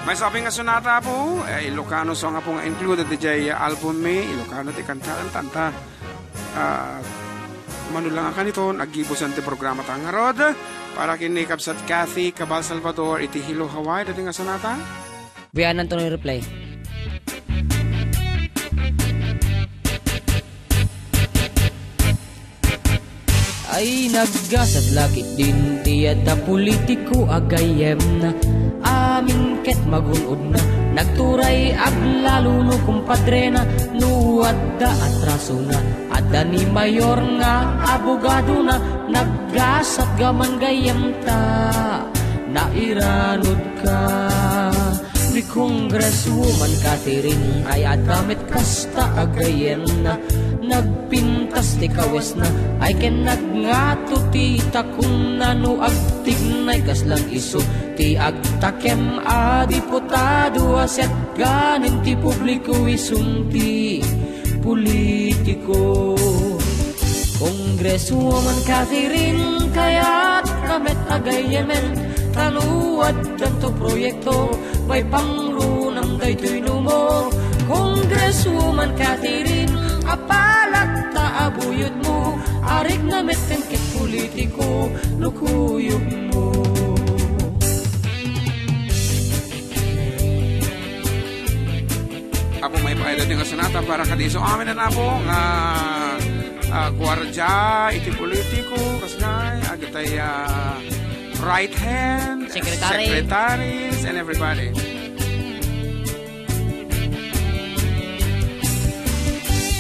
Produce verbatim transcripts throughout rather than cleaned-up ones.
Maysa pay nga sonata, Apo, eh, Ilocano song, Apo, nga included idiay album mi, Ilocano ti kanta, kantanta. Ah, mano lang a kaniton, aggibusan ti programa ta ngarud. Para ken ni Kabsat Kathy Cabal Salvador, iti Hello Hawaii, daytoy nga sonata. Bianan to no replay. Ay, naggasat la ketdin ti adda politiko a gayyemna. Amin ket magun-odna, nagturay aglalo no kumpadrena, no adda atrasona, adda ni mayor nga abogadona, naggasat gaman gayyemta, nairanudka. Ni Congresswoman Catherine, ay adda met kasta a gayyemna, nagpintas ti kawesna, ay ken nagngato ti takonna no agtignay kaslan isu ti agtakem a diputado a setganen ti publiko isun ti politiko. Congresswoman Catherine, kayatka met a gayyemen, ta no addanto proyekto, maipangrunam daytoy numo. Congresswoman Catherine, apalak ta abuyotmo, arigna metten ket politiko no kuyogmo. Apo, maipaayda ti nga sonata para kadi isu amin a, Apo, nga, ah, guardia iti politiko, kasla, agitay, ah, right hand, Secretary. Secretaries, and everybody.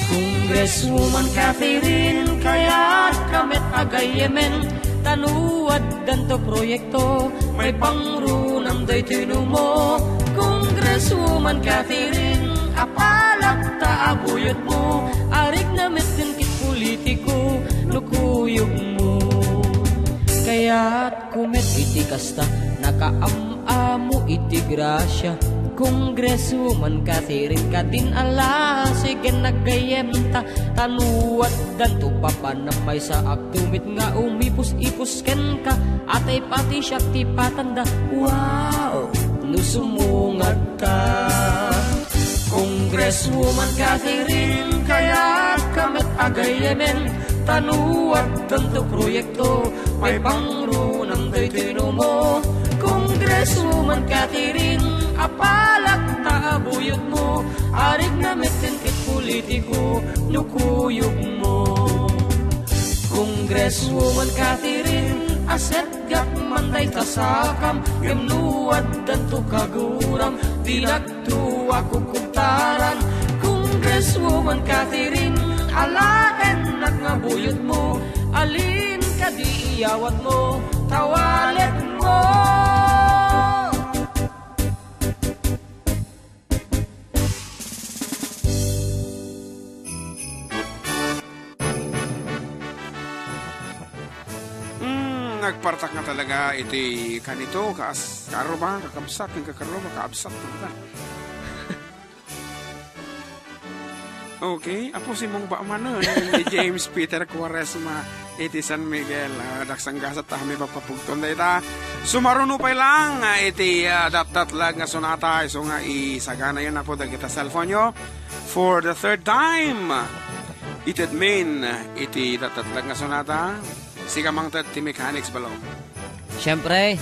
Congresswoman Catherine, kayatka met a gayyemen, ta no addanto proyekto, maipangrunam daytoy numo. Congresswoman Catherine, apalak ta abuyotmo, arigna metten ket politiko no kuyogmo. Kayatko met iti kasta, nakaam-amo iti grasia. Congresswoman Catherine, kadin a la, sige, naggayyemta, ta no addanto papanam, maysaakto met nga umipus-ipus kenka, atay pati siak ti patanda. Wow! No sumungatta. Congresswoman Catherine, kayatka met a gayyemen, ta no addanto proyekto, maipangrunam daytoy numo. Congresswoman Catherine, apalak ta abuyotmo, arigna metten ket politiko no kuyogmo. Congresswoman Catherine, aset Gakman dayta sakam, ngem no addanto kaguram, dinakto a kukugtaran. Congresswoman Catherine, alaennak nga buyotmo, alin kadi iyawatmo, tawaletmo. Mm, nagpartak nga talaga iti kanito, kaas-, kaarruba, kakabsat, ken kakarruba, kaabsat, talaga. Okay, Apo Simong Bamanon, ni James Peter Quaresma, iti San Miguel, ah, daksanggasat ta kami papapugton dayta. Sumaruno pay lang, ah, iti, ah, datdatlag nga sonata, isu nga isaganayo, Apo, dagita cellphone yo for the third time. Iti admin, iti datdatlag nga sonata, sika mangted ti mechanics, balo. Siyempre,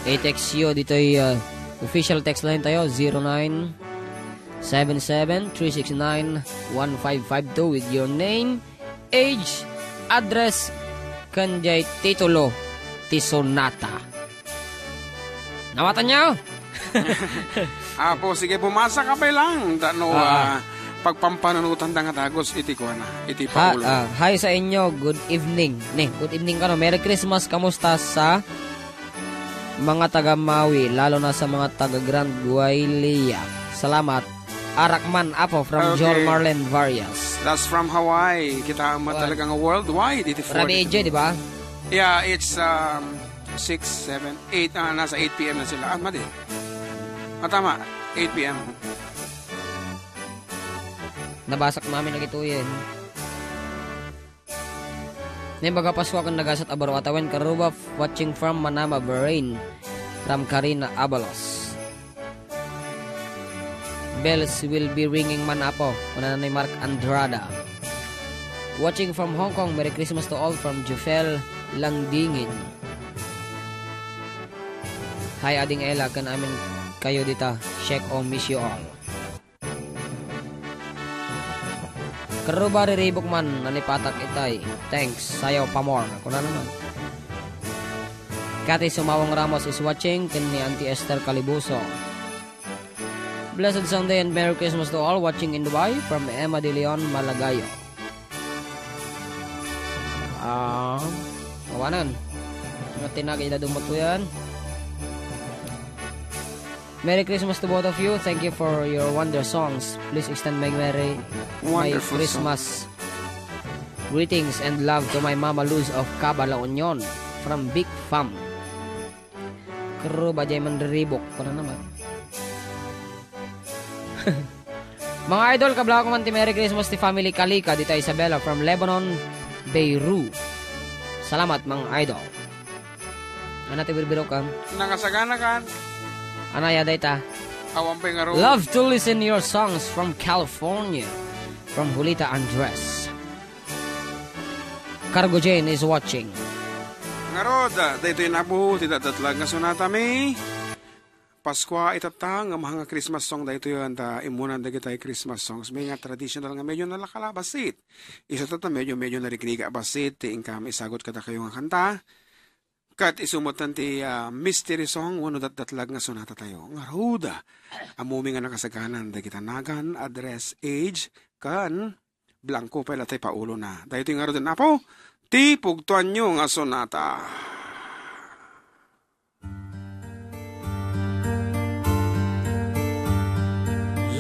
i-text yo ditoy, ah, official text line tayo, zero nine seven seven three six nine one five five two with your name, age, address, ken jay titulo ti sonata. Nawatanyo? Apo, sige, bumasa ka pay lang. Dano, Ah. ah, pagpampanunotan da nga dagus iti kuana, iti Ha-, Pangulo. ah, hi sa inyo, good evening. Ne, good evening kano. Merry Christmas, kamusta sa mga taga Mawi, lalo na sa mga taga Grand Guaylia. Salamat. Arakman, Apo, from Okay. Joel Marlin Varias. That's from Hawaii. Kita mo Kuan. talaga nga worldwide. Iti Rabi forty. A J, di ba? Yeah, it's, um, six, seven, eight, ah, nasa eight P M na sila. Ah, madi. Ah, tama. Eight P M. Nabasak namin lagi to yan. Ni baga Paswa ken nagasat a baro a tawen, Karuba, watching from Manama, Bahrain, from Karina Abalos. Bells will be ringing man, Apo, kunana ni Mark Andrada. Watching from Hong Kong, Merry Christmas to all from Jufel Landingin. Hi, Ading Ella, ken amin kayo dita. Check o miss you all. Karuba riribuk man, nalipatak itay. Thanks, sayaw pa more. Kunana man. Cathy Sumawang Ramos is watching, ken ni Auntie Esther Calibuso. Blessed Sunday and Merry Christmas to all watching in Dubai from Emma De Leon, Malagayo. Ah, awanan. Matinag ida dumot ko yan. Merry Christmas to both of you. Thank you for your wonder songs. Please extend my merry, my Wonderful song. Christmas greetings and love to my Mama Luz of Caba, La Union, from Big Fam. Kuro ba jay manriribok? Kuna naman. Mga idol, kablaak man ti Merry Christmas ti family Kalika dita Isabela from Lebanon, Beirut. Salamat, mga idol. Ana ti birbirok, ah? Nakasagana kan? Ana ya dayta? Awan pay nga ro. Love to listen your songs from California, from Julita Andres. Cargo Jane is watching. Ngarud, daytoy napo ti datdatlag nga sonatami. Paskua itatta nga mahal nga Christmas song daytoy, anta immunan dagitay Christmas songs. May nga traditional nga medyo nalakala bassit. Isu tatta medyo, medyo narigriga bassit ti inkam isagut kadakayo nga kanta. Ket isu met ti, ah, mystery song wenno datdatlag nga sonatatayo. Ngarud, ammom nga nakasaganan dagita nagan, address, age, ken blanco pay la tay paulona. Daytoy ngarud, Apo, ti pugtoanyo nga sonata.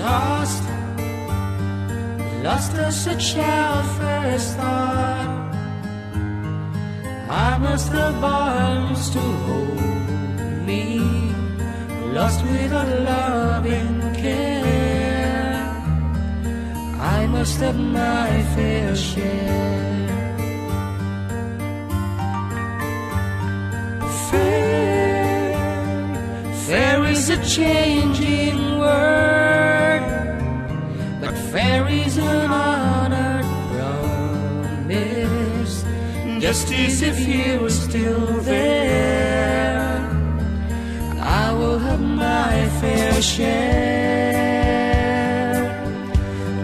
Lost, lost as a child first thought. I must have arms to hold me, lost without love and care. I must have my fair share. Fair, fair is a changing word, but fair is an honored promise. Justice, if you're still there, I will have my fair share.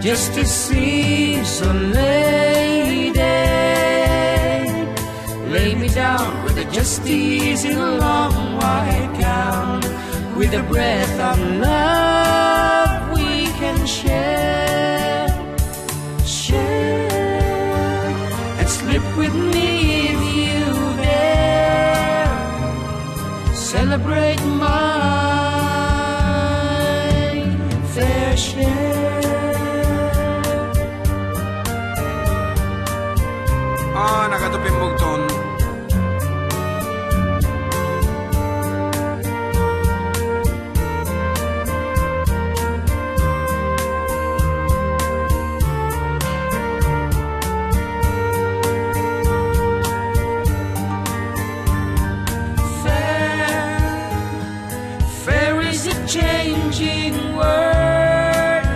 Justice is a lady. Lay me down with the justice in a long white gown. With a breath of love we can share. Share and sleep with me if you dare. Celebrate my fair share. Ah, nakatupin mo ton. Fair, fair is a changing word,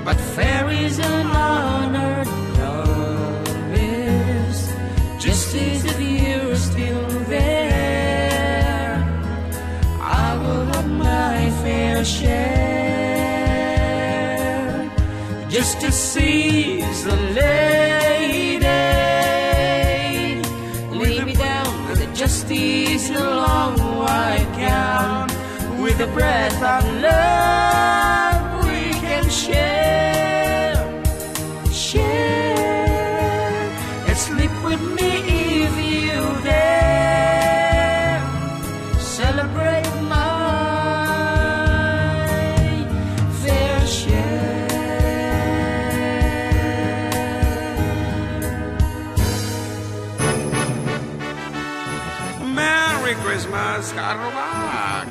but fair is an honored promise. Justice, if you're still there, I will have my fair share. Justice is a lady. Lay me down with the justice in a long white gown. With a breath of love we can share. Share and sleep with me if you dare. Celebrate my fair share. Merry Christmas, kaarruba!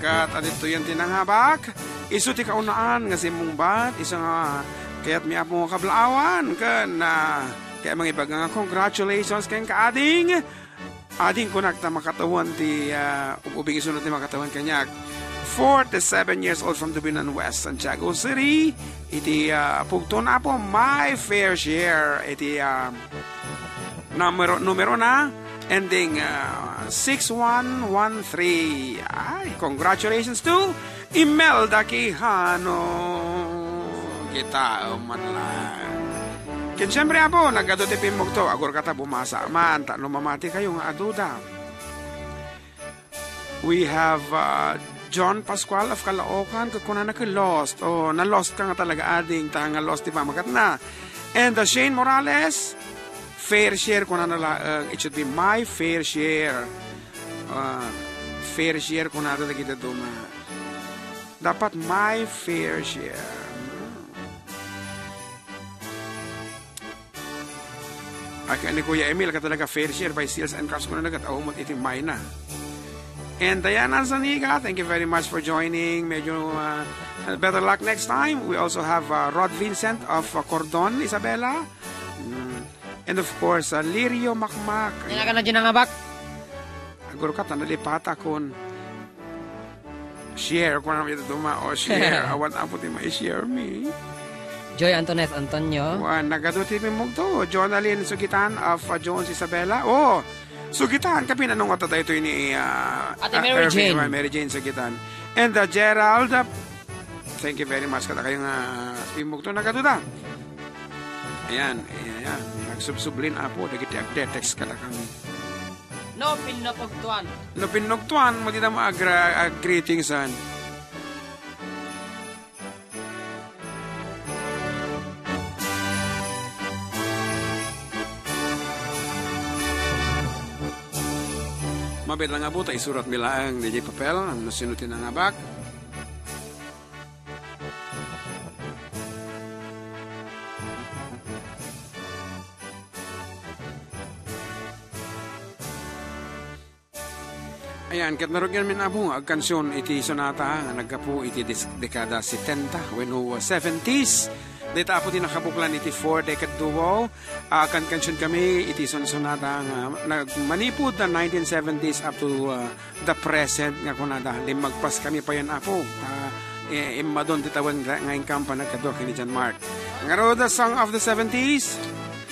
Ket aditoyen ti nangabak. Isu ti kaunaan nga simmungbat, isu nga kayatmi, Apo, nga kablaawan, ken, ah, kaya mangibaga nga congratulations ken kaading. Ading kunak ta makatawen ti, ah, ub-ubing isu ti makatawen kaniak. forty-seven years old from Dubinon West, Santiago City. Iti, ah, pugton, Apo, my fair share. Iti, ah, numero, numero na, ending, ah, six one one three. Ay, congratulations to Imelda Quijano. Kita, man lang. Ken siyempre, Apo, nagadu ti pimmugto. Agurkata bumasa man, ta no mamati kayo nga aduda. We have, uh, John Pascual of Caloocan, kunana ket lost. Oh, na-lost ka nga talaga, ading, ta nga lost ti pamagkatna. And, uh, Shane Morales, fair share, kunana laeng, it should be my fair share. Uh, fair share, kunana dagiti duma. Dapat my fair share. Ay, ni Kuya Emil, ka talaga fair share by sales and crafts ko na nagat, umot iti mayna. And Diana Zaniga, thank you very much for joining. Medyo, uh, better luck next time. We also have, uh, Rod Vincent of, uh, Cordon, Isabela. Mm. And of course, uh, Lirio Makmak. Yan ka na dyan ang abak. Agurkata, nalipata kun. Share ko na ito duma o share. Awan apo ti ma-share mi. Joy Antoinette Antonio. Wan, nagadu ti pimmugto. Jonalyn Sugitan of, uh, Jones Isabela. Oh, Sugitan, kapin ano nga tatay ito ni, uh, Ate uh, Mary Irving, Jane. Mary Jane Sugitan. And, uh, Gerald, uh, thank you very much. Kada kayo nga pimmugto, nagadu da. Ayan, ayan, ayan. Nagsubsublin apo, dagiti agte-text kada kami. No, pinnupugtuan. No, pinnugtuan, mo dita mo agra-, ag-greetings, han. Mabit lang nga buta, isurat mi laeng diay papel, no sino ti nangabak. Ayan, ket narugian min apo nga agkansion iti sonata nga naggapu iti dis-, dekada setenta wenno seventies. Dayta apo ti nakabuklan iti four-decade duo. Ah, kankansion kami iti sonsonata nga nag-, manipud the nineteen seventies up to, ah, the present nga kunada, limmagpas kami payen, Apo. Ah, eh, immadon ti tawen nga, nga inkam panagkadua ken ni John Mark. Ngarud, the song of the seventies.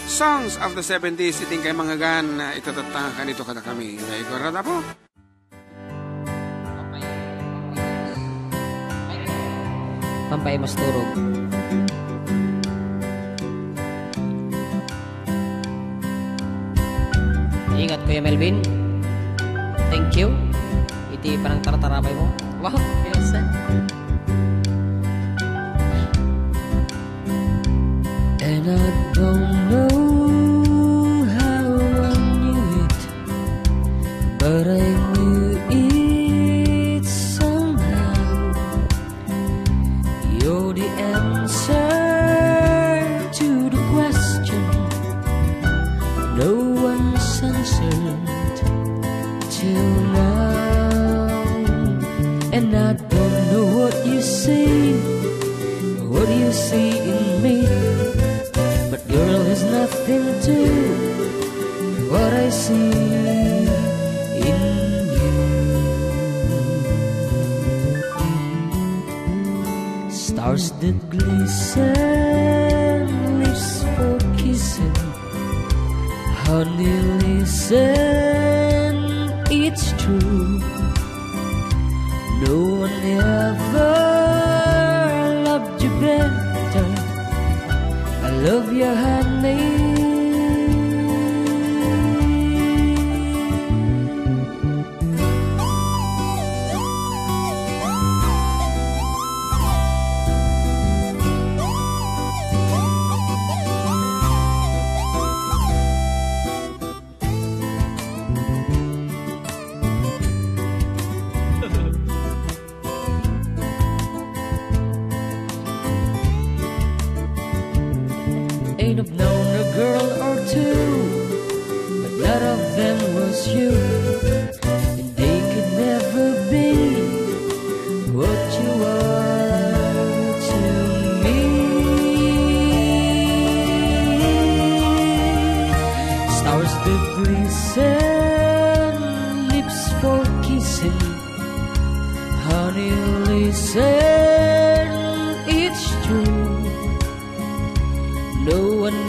Songs of the seventies, iti inkay mangngegan, ah, itatatta kanito kada kami. Daytoy, Apo. Pampay mas turog. Ingat, Kuya Melvin. Thank you. Iti panangtartarabay mo. Wow, yes, sir. And I don't know how I knew it, but I knew it somehow. You're the answer to the question no one's answered till now. And I don't know what you see, what you see in me, but girl, is nothing to what I see in you. Stars that glisten, lips for kissing. Honey, listen, it's true. No one ever loved you better. I love you, honey. And I've known a girl or two, but none of them was you. And they could never be what you are to me. Stars that glisten, lips for kissing. Honey, Sir, it's true. No one